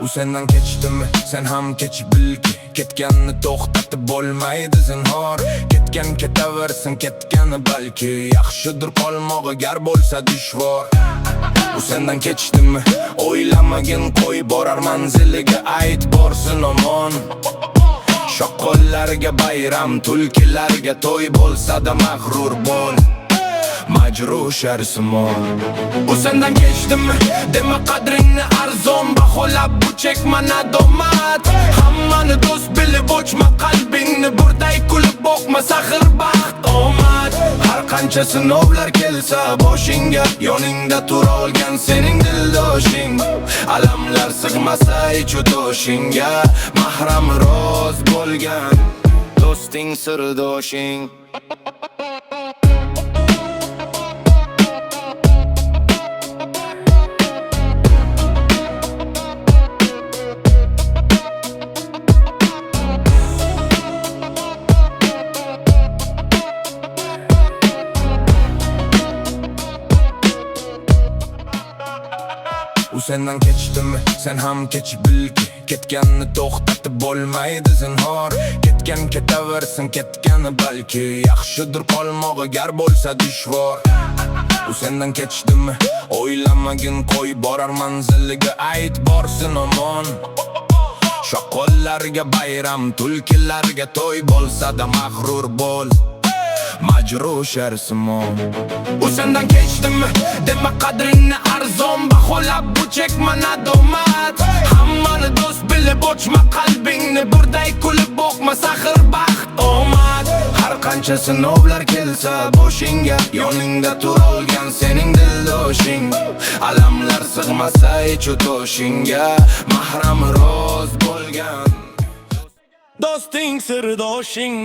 U sendan kechdimi, sen ham kechib bilki. Ketganni to'xtatib bo'lmaydi zinhor. Ketgan ketaversin, ketgani balki yaxshidir qolmog'i gar bo'lsa dushvor. U sendan kechdimi, o'ylamagin, qo'y, borar manziliga ayt, borsin omon. Shoqollarga bayram, tulkilarga to'y bo'lsa-da mag'rur bo'l, majruh sharsimon. U sendan kechdimi, dema, qadringni arzon baholab, bu chekma nadomat. Hammani do'st bilib ochma qalbingni, birday kulib boqma, saxir baxt omad. Har qancha sinovlar kelsa boshingga, yoningda turolgan sening dildoshing. Alamlar sig'masa ichu toshingga, mahram roz bo'lgan do'sting, sirdoshing. U sendan kechdimi, sen ham kechib bilki. Ketganni to'xtatib bo'lmaydi zinhor. Ketgan ketaversin, ketgani balki yaxshidir qolmog'i gar bo'lsa dushvor. U sendan kechdimi, o'ylamagin, qo'y, borar manziliga ayt, borsin omon. Shoqollarga bayram, tulkilarga to'y bo'lsa-da mag'rur bo'l, majruh sharsimon. U sendan kechdimi, dema, qadringni arzon baholab, bu chekma nadomat. Hammani do'st bilib ochma qalbingni, birday kulib boqma, saxir baxt omad. Har qancha sinovlar kelsa boshingga, yoningda turolgan sening dildoshing. Alamlar sig'masa ichu toshingga, mahram roz bo'lgan Do'sting, sirdoshing.